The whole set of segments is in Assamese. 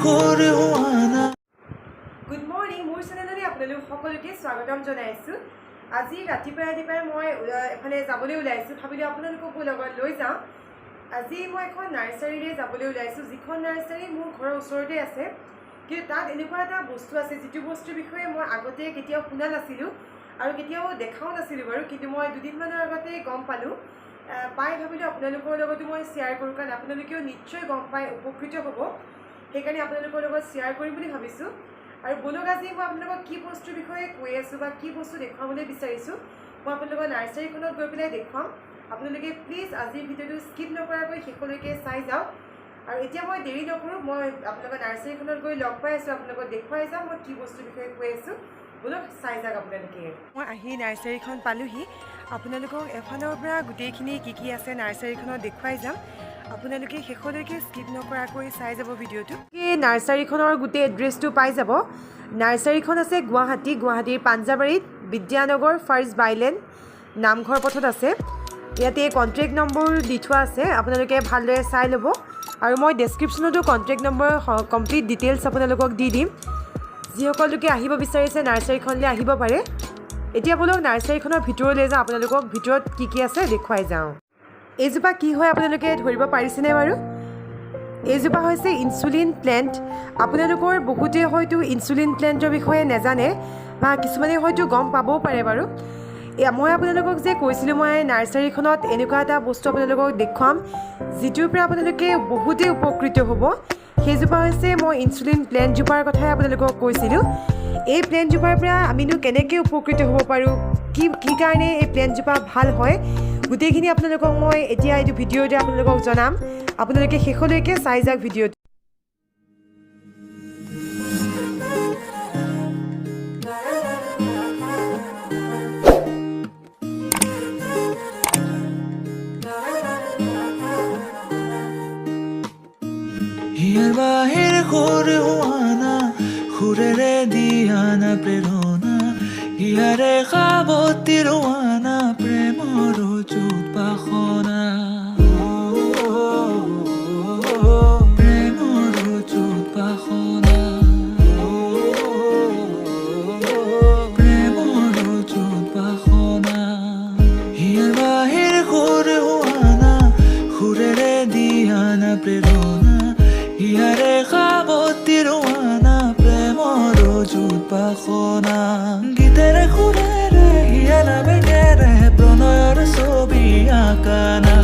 সুৰ হোৱানা। গুড মৰ্ণিং, মোৰ চেনেললৈ আপোনালোক সকলোকে স্বাগতম জনাইছোঁ। আজি ৰাতিপুৱাই ৰাতিপুৱাই মই এফালে যাবলৈ ওলাইছোঁ, ভাবিলোঁ আপোনালোককো লগত লৈ যাওঁ। আজি মই এখন নাৰ্চাৰীলৈ যাবলৈ ওলাইছোঁ, যিখন নাৰ্চাৰী মোৰ ঘৰৰ ওচৰতে আছে। কিন্তু তাত এনেকুৱা এটা বস্তু আছে যিটো বস্তুৰ বিষয়ে মই আগতে কেতিয়াও শুনা নাছিলোঁ আৰু কেতিয়াও দেখাও নাছিলোঁ বাৰু। কিন্তু মই দুদিনমানৰ আগতে গম পালোঁ, পাই ভাবিলোঁ আপোনালোকৰ লগতো মই শ্বেয়াৰ কৰোঁ, কাৰণ আপোনালোকেও নিশ্চয় গম পাই উপকৃত হ'ব। সেইকাৰণে আপোনালোকৰ লগত শ্বেয়াৰ কৰিম বুলি ভাবিছোঁ। আৰু ব'লক, আজি মই আপোনালোকক কি বস্তুৰ বিষয়ে কৈ আছোঁ বা কি বস্তু দেখুৱাবলৈ বিচাৰিছোঁ, মই আপোনালোকৰ নাৰ্চাৰীখনত গৈ পেলাই দেখুৱাম। আপোনালোকে প্লিজ আজিৰ ভিডিঅ'টো স্কিপ নকৰাকৈ শেষলৈকে চাই যাওক। আৰু এতিয়া মই দেৰি নকৰোঁ, মই আপোনালোকৰ নাৰ্চাৰীখনত গৈ লগ পাই আছোঁ, আপোনালোকক দেখুৱাই যাম মই কি বস্তুৰ বিষয়ে কৈ আছোঁ। ব'লক, চাই যাওক আপোনালোকে। মই আহি নাৰ্চাৰীখন পালোহি। আপোনালোকক এফালৰ পৰা গোটেইখিনি কি কি আছে নাৰ্চাৰীখনত দেখুৱাই যাম। আপোনালোকে শেষলৈকে স্কিপ নকৰাকৈ চাই যাব ভিডিঅ'টো। এই নাৰ্চাৰীখনৰ গোটেই এড্ৰেছটো পাই যাব। নাৰ্চাৰীখন আছে গুৱাহাটী, গুৱাহাটীৰ পাঞ্জাবাৰীত বিদ্যানগৰ ফাৰ্ষ্ট বাইলেন নামঘৰ পথত আছে। ইয়াতে কণ্টেক্ট নম্বৰ দি থোৱা আছে, আপোনালোকে ভালদৰে চাই ল'ব। আৰু মই ডেছক্ৰিপশ্যনতো কণ্টেক্ট নম্বৰ, কমপ্লিট ডিটেইলছ আপোনালোকক দি দিম। যিসকল লোকে আহিব বিচাৰিছে নাৰ্চাৰীখনলৈ আহিব পাৰে। এতিয়া ব'লক নাৰ্চাৰীখনৰ ভিতৰলৈ যাওঁ, আপোনালোকক ভিতৰত কি কি আছে দেখুৱাই যাওঁ। এইজোপা কি হয় আপোনালোকে ধৰিব পাৰিছেনে বাৰু? এইজোপা হৈছে ইনচুলিন প্লেণ্ট। আপোনালোকৰ বহুতে হয়তো ইনচুলিন প্লেণ্টৰ বিষয়ে নাজানে বা কিছুমানে হয়তো গম পাবও পাৰে বাৰু। এয়া মই আপোনালোকক যে কৈছিলোঁ, মই নাৰ্চাৰীখনত এনেকুৱা এটা বস্তু আপোনালোকক দেখুৱাম যিটোৰ পৰা আপোনালোকে বহুতেই উপকৃত হ'ব। সেইজোপা হৈছে, মই ইনচুলিন প্লেণ্টজোপাৰ কথাই আপোনালোকক কৈছিলোঁ। এই প্লেণ্টজোপাৰ পৰা আমিনো কেনেকৈ উপকৃত হ'ব পাৰোঁ, কি কি কাৰণে এই প্লেণ্টজোপা ভাল হয়, গোটেইখিনি আপোনালোকক মই এতিয়া এইটো ভিডিঅ'তে আপোনালোকক জনাম। আপোনালোকে শেষলৈকে চাই যাওক ভিডিঅ'টো। হিয়াৰ বাঁহীৰ সুৰ হোৱানা, সুৰেৰে দিয়ানা প্ৰেৰণা, হিয়াৰে সাৱটি ৰোৱানা প্ৰেমৰ অযুত বাসনা, প্ৰেমৰ অযুত বাসনা, প্ৰেমৰ অযুত বাসনা। হিয়াৰ বাঁহীৰ সুৰ হোৱানা, সুৰেৰে দিয়ানা প্ৰেৰণা, হিয়াৰে সাৱটি ৰোৱানা প্ৰেমৰ অযুত বাসনা। গীতেৰে সুৰেৰে হিয়াৰ বেগেৰে প্ৰণয়ৰ ছবি আঁকানা,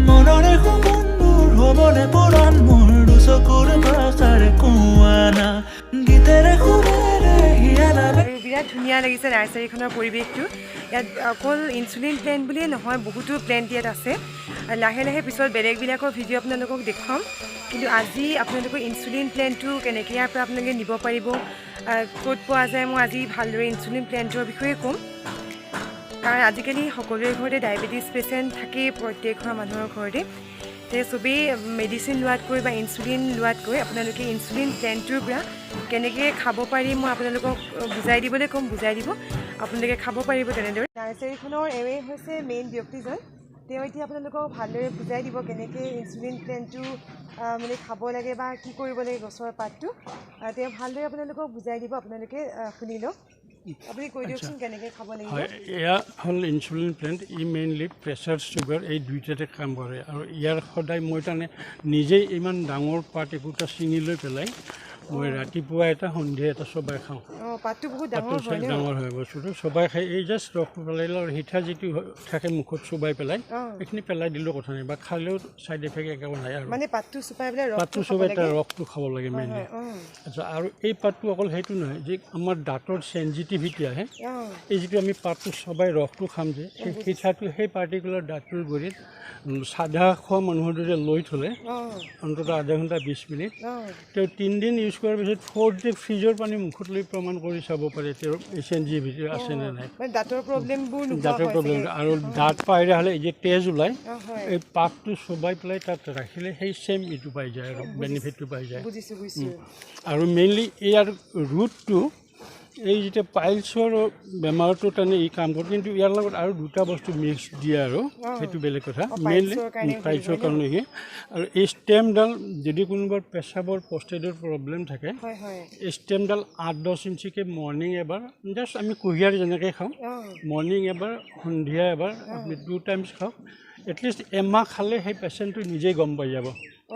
মনৰে সপোনবোৰ হ'বনে পূৰণ মোৰ দুচকুৰ ভাষাৰে কোৱানা। গীতেৰে সুৰেৰে হিয়াৰ আৰু বিৰাট ধুনীয়া লাগিছে নাৰ্চাৰীখনৰ পৰিৱেশটো। ইয়াত অকল ইনচুলিন প্লেণ্ট বুলিয়ে নহয়, বহুতো প্লেণ্ট ইয়াত আছে। আৰু লাহে লাহে পিছত বেলেগবিলাকৰ ভিডিঅ' আপোনালোকক দেখুৱাম। কিন্তু আজি আপোনালোকৰ ইনচুলিন প্লেণ্টটো কেনেকৈ ইয়াৰ পৰা আপোনালোকে নিব পাৰিব, ক'ত পোৱা যায়, মই আজি ভালদৰে ইনচুলিন প্লেণ্টৰ বিষয়ে ক'ম। কাৰণ আজিকালি সকলোৰে ঘৰতে ডায়েবেটিছ পেচেণ্ট থাকেই, প্ৰত্যেক ঘৰৰ মানুহৰ ঘৰতে। তে চবেই মেডিচিন লোৱাতকৈ বা ইনচুলিন লোৱাতকৈ আপোনালোকে ইনচুলিন প্লেণ্টটোৰ পৰা কেনেকৈ খাব পাৰি মই আপোনালোকক বুজাই দিবলৈ ক'ম, বুজাই দিব, আপোনালোকে খাব পাৰিব তেনেদৰে। নাৰ্চাৰীখনৰ এৱেই হৈছে মেইন ব্যক্তিজন, তেওঁ এতিয়া আপোনালোকক ভালদৰে বুজাই দিব কেনেকৈ ইনচুলিন প্লেণ্টটো মানে খাব লাগে বা কি কৰিব লাগে গছৰ পাতটো। তেওঁ ভালদৰে আপোনালোকক বুজাই দিব, আপোনালোকে শুনি লওক। আপুনি কৈ দিয়কচোন কেনেকৈ খাব লাগিব। হয়, এয়া হ'ল ইনচুলিন প্লেণ্ট। ই মেইনলি প্ৰেছাৰ, চুগাৰ এই দুইটাতে কাম কৰে। আৰু ইয়াৰ সদায় মই তাৰমানে নিজেই ইমান ডাঙৰ পাত একোটা ছিঙি লৈ পেলাই মই ৰাতিপুৱা এটা, সন্ধিয়া এটা চবাই খাওঁ। অঁ, পাতটো বহুত পাতটো ডাঙৰ হয় ন? ডাঙৰ হয় বস্তুটো, চবাই খাই এই জাষ্ট ৰসটো পেলাই দিলে আৰু সিঠা যিটো থাকে মুখত চোবাই পেলাই সেইখিনি পেলাই দিলেও কথা নাই বা খালেও ছাইড এফেক্ট একো নাই আৰু। মানে পাতটো চোপাই পেলাই পাতটো ৰসটো খাব চোবাই লাগে। তাৰ ৰসটো খাব লাগে মেইনলি। আচ্ছা, আৰু এই পাতটো অকল সেইটো নহয় যে আমাৰ দাঁতৰ চেঞ্জিটিভিটি আহে। এই যিটো আমি পাতটো চবাই ৰসটো খাম যে, সেই সিঠাটো সেই পাৰ্টিকুলাৰ দাঁতটোৰ গুৰিত চাধা খোৱা মানুহৰ দৰে লৈ থ'লে অন্ততঃ আধা ঘণ্টা 20 মিনিট, তেওঁ 3 দিন ইউজ কৰাৰ পিছত ফ'ৰ্থ ডে ফ্ৰিজৰ পানী মুখত লৈ প্ৰমাণ কৰি চাব পাৰে তেওঁৰ এই চেঞ্জিটিভিটি আছে নে নাই। মানে দাঁতৰ প্ৰব্লেমবোৰ নোহোৱা দাঁতৰ হয় প্ৰব্লেম চাগে। আৰু দাঁত পাৰিলে হ'লে এই যে তেজ ওলায়, হয়। এই পাতটো চোবাই পেলাই তাত ৰাখিলে সেই ছেইম ইটো পাই যায় আৰু বেনিফিটটো পাই যায়। বুজিছোঁ, বুজিছোঁ। আৰু মেইনলি ইয়াৰ ৰুটটো এই যেতিয়া পাইলছৰ বেমাৰটো তাৰমানে ই কাম কৰে, কিন্তু ইয়াৰ লগত আৰু দুটা বস্তু মিক্স দিয়ে আৰু সেইটো বেলেগ কথা। মেইনলি পাইলছৰ কাৰণে পাইলছৰ কাৰণে সি। আৰু এই ষ্টেমডাল যদি কোনোবাৰ পেচাবৰ প্ৰষ্টেটৰ প্ৰব্লেম থাকে, হয় হয় এই ষ্টেমডাল 8-10 ইঞ্চিকৈ মৰ্ণিং এবাৰ, জাষ্ট আমি কুঁহিয়াৰ যেনেকৈ খাওঁ, মৰ্ণিং এবাৰ, সন্ধিয়া এবাৰ, আপুনি 2 টাইমছ খাওক। এটলিষ্ট এমাহ খালে সেই পেচেণ্টটো নিজেই গম পাই যাব।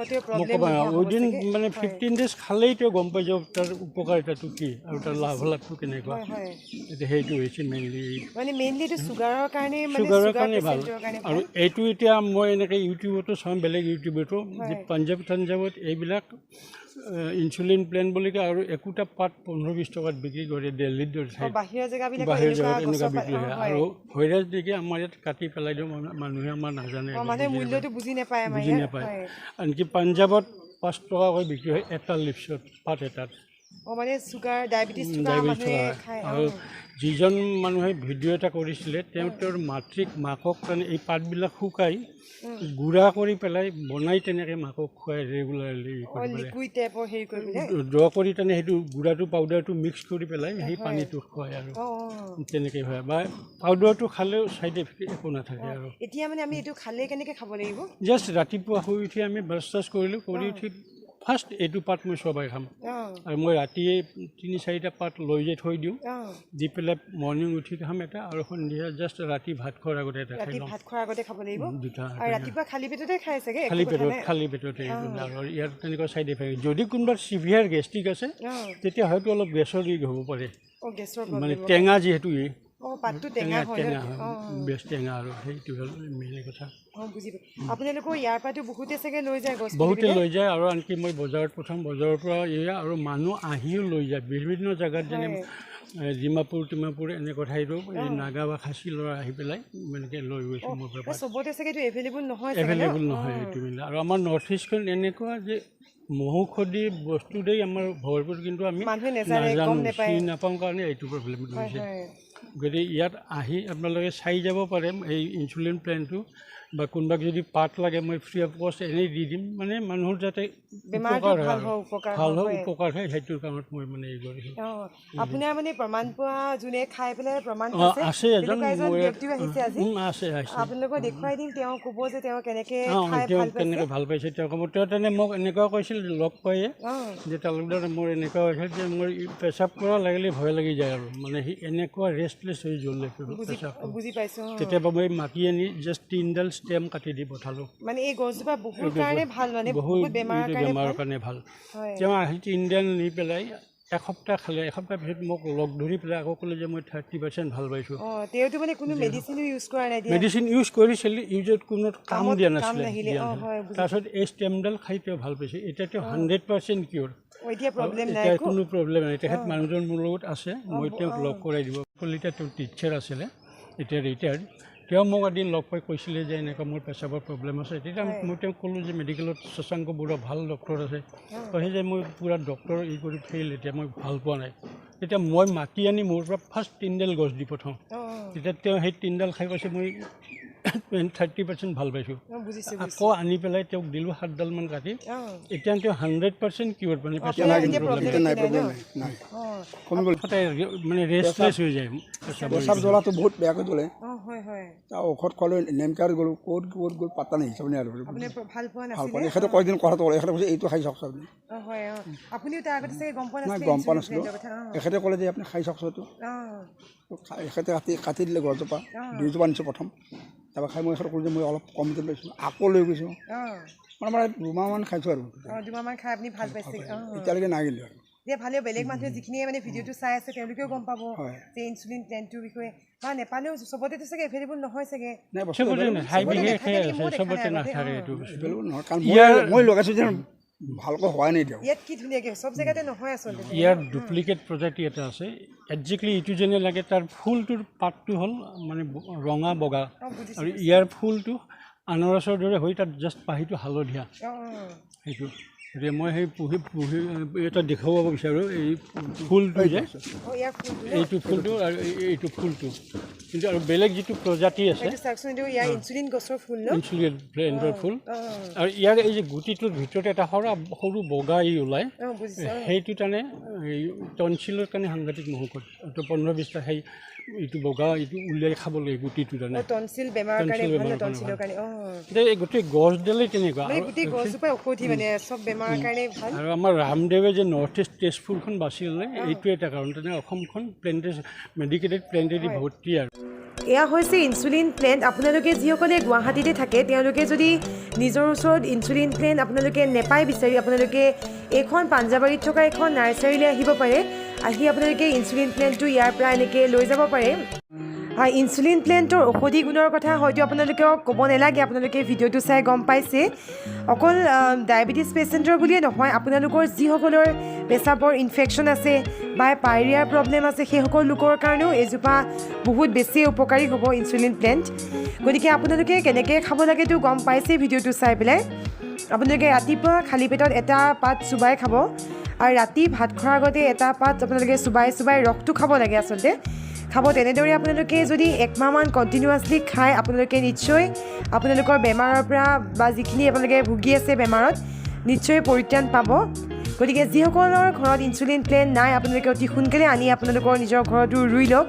তেওঁ মোক প্ৰব্লেম ক'বা, উইদিন মানে 15 ডেইজ খালেই তেওঁ গম পাই যাব তাৰ উপকাৰিতাটো কি আৰু তাৰ লাভালাভটো কেনেকুৱা। হয় হয় এতিয়া সেইটো হৈছে মেইনলি। মানে মেইনলি এইটো চুগাৰৰ কাৰণে, মানে চুগাৰৰ চুগাৰ কাৰণে ভাল। পেচেণ্টৰ কাৰণে আৰু ভাল। এইটো এতিয়া মই এনেকৈ ইউটিউবতো চাওঁ, বেলেগ ইউটিউবতো যে পাঞ্জাৱ চাঞ্জাৱত এইবিলাক ইনচুলিন প্লেন বুলি কয় আৰু একোটা পাত 15-20 টকাত বিক্ৰী কৰে দিল্লীৰ দৰে ঠাইত। বাহিৰৰ জেগাবিলাকত বাহিৰৰ এনেকুৱা জেগাত এনেকুৱা গছৰ বিক্ৰী হয়। আৰু ভৈৰাজ দেখি আমাৰ ইয়াত কাটি পেলাই দিওঁ, মানুহে আমাৰ নাজানে, মানুহে মূল্যটো বুজি নাপায় আমাৰ বুজি ইয়াত। নাপায়। আনকি পাঞ্জাৱত 5 টকাকৈ বিক্ৰী হয় এটা লিপছত পাত এটাত। মানে চুগাৰ ডায়েবেটিছ থকা ডায়েবেটিছ মানুহে থকা খায়। আৰু যিজন মানুহে ভিডিঅ' এটা কৰিছিলে, তেওঁ তেওঁৰ মাতৃক মাকক মানে এই পাতবিলাক শুকাই গুড়া কৰি পেলাই বনাই তেনেকৈ মাকক খুৱাই ৰেগুলাৰলি কৰি পেলাই লিকুইড টাইপৰ হেৰি কৰি পেলাই ড্ৰ কৰি তেনে সেইটো গুড়াটো পাউডাৰটো মিক্স কৰি পেলাই সেই পানীটো খুৱায় আৰু তেনেকৈ হয় বা পাউডাৰটো খালেও ছাইড এফেক্ট একো নাথাকে। আৰু এতিয়া মানে আমি এইটো খালে কেনেকৈ খাব লাগিব? জাষ্ট ৰাতিপুৱা শুই উঠি আমি ব্ৰাছ চাছ কৰিলোঁ, কৰি উঠি ফাৰ্ষ্ট এইটো পাত মই চবাই খাম। আৰু মই ৰাতিয়ে 3-4টা পাত লৈ যাই থৈ দিওঁ, দি পেলাই মৰ্ণিং উঠি খাম এটা আৰু সন্ধিয়া জাষ্ট ৰাতি ভাত খোৱাৰ আগতে এটা খাই ৰাতি লওঁ। ভাত খোৱাৰ আগতে খাব লাগিব। দুটা। আৰু ৰাতিপুৱা খালী পেটতে খাই চাগে, একো খালী কথা পেটত নাই। খালী পেটতে। আৰু ইয়াত তেনেকুৱা ছাইড এফেক্ট, যদি কোনোবা চিভিয়াৰ গেষ্ট্ৰিক আছে, তেতিয়া হয়তো অলপ গেছৰ ৰিগ হ'ব পাৰে। গেছৰ মানে প্ৰব্লেম। টেঙা যিহেতু ই পাতটো টেঙা হয় ন? টেঙা হয়, বেছ টেঙা আৰু সেইটো হ'ল মেইন কথা। বুজি পাই। আপোনালোকৰ ইয়াৰ পৰাতো বহুতে চাগে লৈ যায় গছ বহুতে লৈ যায় আৰু আনকি মই বজাৰত প্ৰথম বজাৰৰ পৰা এয়া আৰু মানুহ আহিও লৈ যায় বিভিন্ন জেগাত, যেনে ডিমাপুৰ টিমাপুৰ এনেকুৱা ঠাইতো এই নাগা বা খাচী ল'ৰা আহি পেলাই এনেকৈ লৈ গৈছে মোৰ পৰা পাত। চবতে চাগে এইটো এভেইলেবল নহয় চাগে ন? এভেইলেবল নহয় এইটো মিলে। আৰু আমাৰ নৰ্থ ইষ্টখন এনেকুৱা যে মহৌষধি বস্তুতেই আমাৰ ভৰপূৰ, কিন্তু আমি মানুহে নেজানে, গম নাজানো, নাপায়। চিনি নাপাওঁ কাৰণে এইটো প্ৰব্লেমটো হৈছে। হয়। গতিকে ইয়াত আহি আপোনালোকে চাই যাব পাৰে এই ইনচুলিন প্লেনটো, বা কোনোবাক যদি পাত লাগে মই ফ্ৰী অফ কষ্ট এনেই দি দিম, মানে মানুহৰ যাতে বেমাৰটো উপকাৰ হয় ভাল আৰু। হওক, উপকাৰ ভাল হওক, হওক, হয়। উপকাৰ হয়, সেইটোৰ কাৰণত মই মানে এই কৰিছোঁ। আপোনাৰ মানে প্ৰমাণ পোৱা, যোনে খাই পেলাই প্ৰমাণ পাইছে, আছে এজন তেনেকুৱা এজন মোৰ ইয়াত ব্যক্তিও আহিছে আজি। আছে, আছে। আপোনালোকক দেখুৱাই দিম, তেওঁ ক'ব যে তেওঁ কেনেকে খাই তেওঁ ভাল পাইছে। কেনেকৈ ভাল পাইছে তেওঁ ক'ব। তেওঁ তেনে মোক এনেকুৱা কৈছিল লগ পায়ে যে তালুকদাৰ মোৰ এনেকুৱা হৈছে যে মোৰ পেচাব কৰা লাগিলে ভয় লাগি যায় আৰু মানে সি এনেকুৱা ৰেষ্টলেছ হৈ জ্বলে পেচাবটো। বুজি পাইছোঁ। কেতিয়াবা মই মাতি আনি জাষ্ট 3ডাল ষ্টেম কাটি দি পঠালোঁ। মানে এই গছজোপা বহুত কাৰণে ভাল, মানে বহুত বহুত বেমাৰৰ কাৰণে বেমাৰৰ ভাল। কাৰণে ভাল। হয়। তেওঁ আহি 3ডাল নি পেলাই এসপ্তাহ খালে, এসপ্তাহ পিছত মোক লগ ধৰি পেলাই আকৌ ক'লে যে মই 30% ভাল পাইছোঁ। তেওঁতো মানে কোনো মেডিচিনো ইউজ কৰা নাই দিয়া। মেডিচিন ইউজ কৰিছিল, ইউজত কোনো কাম দিয়া কাম নাছিলে, নাহিলে, দিয়া নাছিলে। হয়, বুজি তাৰপিছত এই ষ্টেমডাল খাই তেওঁ ভাল পাইছে। এতিয়া তেওঁ 100% কিয়ৰ। এতিয়া প্ৰব্লেম নাই এতিয়া একো? কোনো প্ৰব্লেম নাই। তেখেত মানুহজন মোৰ লগত আছে, মই তেওঁক লগ কৰাই দিব। কলিতা তেওঁ টিচাৰ আছিলে, এতিয়া ৰিটায়াৰ্ড। তেওঁ মোক এদিন লগ পাই কৈছিলে যে এনেকুৱা মোৰ পেচাবৰ প্ৰব্লেম আছে। তেতিয়া মই তেওঁক ক'লোঁ যে মেডিকেলত শশাংক বৰুৱা ভাল ডক্টৰ আছে। কৈছে যে মই পূৰা ডক্টৰ ই কৰি ফেইল, এতিয়া মই ভাল পোৱা নাই। তেতিয়া মই মাতি আনি মোৰ পৰা ফাৰ্ষ্ট 3ডাল গছ দি পঠাওঁ। তেতিয়া তেওঁ সেই 3ডাল খাই কৈছে মই 30% ভাল পাইছোঁ। বুজিছোঁ। আকৌ আনি পেলাই তেওঁক দিলোঁ 7ডালমান কাটি। এতিয়া তেওঁ 100% কিয়ৰ, মানে পেচাবৰ আপোনাৰ এতিয়া কোনো প্ৰব্লেম প্ৰব্লেম নাই, একো নাই প্ৰব্লেম ন? নাই, নাই। কমি গ'ল। সদায় মানে ৰেষ্টলেছ হৈ যায় পেচাবৰ। পেচাব জ্বলাটো বহুত বেয়াকৈ জ্বলে। হয় হয়। তাৰ ঔষধ খোৱালোঁ, নেমকেয়াৰ গ'লোঁ, ক'ত ক'ত গ'ল পাত্তা নাই, হিচাপ নাই আৰু। আপুনি ভাল পোৱা ভাল নাছিলে? পোৱা নাই। এখেতে কয়দিন কথাটো ক'লে, এখেতে কৈছে এইটো খাই চাওক আপুনি। হয়, আপুনিও তাৰ আগতে চাগে গম পোৱা নাই, নাছিলে গম পোৱা ইনচুলিন নাছিলোঁ। প্লেণ্টৰ কথা। এখেতে ক'লে যে আপুনি খাই চাওকচোন এইটো। এখেতে কাটি দিলে গছজোপা, 2জোপা আনিছোঁ প্ৰথম। তাৰপৰা খাই মই এখেতক ক'লোঁ যে মই অলপ কমকৈ পাইছোঁ, আকৌ লৈ গৈছোঁ। মানে মই 2 মাহমান খাইছোঁ আৰু। 2 মাহমান খাই আপুনি ভাল পাইছে। এতিয়ালৈকে নাই কিন্তু আৰু। এতিয়া ভালেও, বেলেগ মানুহে যিখিনিয়ে মানে ভিডিঅ'টো চাই আছে তেওঁলোকেও গম পাব হয়। যে ইনচুলিন প্লেণ্টটোৰ বিষয়ে, বা নেপালেও চবতেতো চাগে এভেইলেবল নহয় চাগে। নাই, বস্তু চবতে ঠাই চবতে বিশেষে নাথাকে নেকি? আছে, মই দেখা চবতে নাই আগতে, নাথাকে এইটো বস্তু। এভেইলেবল নহয়, কাৰণ মই লগাইছোঁ যে ভালকৈ হোৱাই নাই এতিয়াও। ইয়াত কি ধুনীয়াকৈ চব জেগাতে নহয় আচলতে। ইয়াৰ ডুপ্লিকেট প্ৰজাতি এটা আছে, একজেক্টলি ইটো যেনে লাগে। তাৰ ফুলটোৰ পাতটো হ'ল মানে ৰঙা বগা বুজিছোঁ। আৰু ইয়াৰ ফুলটো আনাৰসৰ দৰে হৈ তাত জাষ্ট পাহিটো হালধীয়া। সেইটো গতিকে মই সেই পুহি পুহি এটা দেখুৱাব বিচাৰোঁ, এই ফুলটো যে অঁ, ইয়াৰ ফুলটো ন? এইটো ফুলটো আৰু এইটো ফুলটো কিন্তু আৰু বেলেগ যিটো প্ৰজাতি আছে। এইটো চাওকচোন, এইটো ইয়াৰ ইনচুলিন গছৰ ফুল ন? ইনচুলিন প্লেণ্টৰ ফুল। আৰু ইয়াৰ এই যে গুটিটোৰ ভিতৰত এটা সৰু সৰু বগা ই ওলায়। অঁ, বুজিছোঁ। সেইটো তাৰমানে এই টনচিলৰ কাৰণে সাংঘাতিক মহৌষধ। এইটো 15-20টা সেই এইটো বগা এইটো উলিয়াই খাব লাগে গুটিটো তাৰমানে। টনচিল বেমাৰৰ কাৰণে টনচিল ভাল ন? বেমাৰৰ কাৰণে। টনচিলৰ কাৰণে, অঁ। এতিয়া এই গোটেই গছডালেই তেনেকুৱা। মানে আৰু গোটেই গছজোপাই ঔষধি, মানে চব বেমাৰৰ কাৰণে ভাল। আৰু আমাৰ ৰামদেৱে যে নৰ্থ ইষ্ট তেজপুৰখন বাছি ল'লে, এইটো এটা কাৰণ। তেনে অসমখন প্লেণ্টেজ মেডিকেটেড প্লেণ্টেদি ভৰ্তি আৰু। এয়া হৈছে ইনচুলিন প্লেণ্ট। আপোনালোকে যিসকলে গুৱাহাটীতে থাকে, তেওঁলোকে যদি নিজৰ ওচৰত ইনচুলিন প্লেণ্ট আপোনালোকে নেপায় বিচাৰি, আপোনালোকে এইখন পাঞ্জাবাৰীত থকা এখন নাৰ্চাৰীলৈ আহিব পাৰে। আহি আপোনালোকে ইনচুলিন প্লেণ্টটো ইয়াৰ পৰা এনেকৈ লৈ যাব পাৰে। হয়, ইনচুলিন প্লেণ্টৰ ঔষধি গুণৰ কথা হয়তো আপোনালোকেও ক'ব নালাগে, আপোনালোকে ভিডিঅ'টো চাই গম পাইছে। অকল ডায়েবেটিছ পেচেণ্টৰ বুলিয়ে নহয়, আপোনালোকৰ যিসকলৰ পেচাবৰ ইনফেকশ্যন আছে বা পাইৰিয়াৰ প্ৰব্লেম আছে, সেইসকল লোকৰ কাৰণেও এজোপা বহুত বেছি উপকাৰী হ'ব ইনচুলিন প্লেণ্ট। গতিকে আপোনালোকে কেনেকৈ খাব লাগেতো গম পাইছেই ভিডিঅ'টো চাই পেলাই। আপোনালোকে ৰাতিপুৱা খালী পেটত এটা পাত চোবাই খাব আৰু ৰাতি ভাত খোৱাৰ আগতে এটা পাত আপোনালোকে চোবাই চোবাই ৰসটো খাব লাগে আচলতে খাব। তেনেদৰে আপোনালোকে যদি একমাহমান কণ্টিনিউৱাছলি খায়, আপোনালোকে নিশ্চয় আপোনালোকৰ বেমাৰৰ পৰা বা যিখিনি আপোনালোকে ভুগি আছে বেমাৰত নিশ্চয় পৰিত্ৰাণ পাব। গতিকে যিসকলৰ ঘৰত ইনচুলিন প্লেণ্ট নাই, আপোনালোকে অতি সোনকালে আনি আপোনালোকৰ নিজৰ ঘৰতো ৰুই লওক।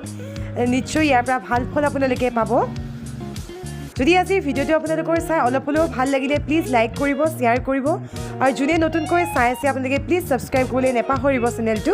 নিশ্চয় ইয়াৰ পৰা ভাল ফল আপোনালোকে পাব। যদি আজিৰ ভিডিঅ'টো আপোনালোকৰ চাই অলপ হ'লেও ভাল লাগিলে, প্লিজ লাইক কৰিব, শ্বেয়াৰ কৰিব আৰু যোনে নতুনকৈ চাই আছে, আপোনালোকে প্লিজ ছাবস্ক্ৰাইব কৰিবলৈ নেপাহৰিব চেনেলটো।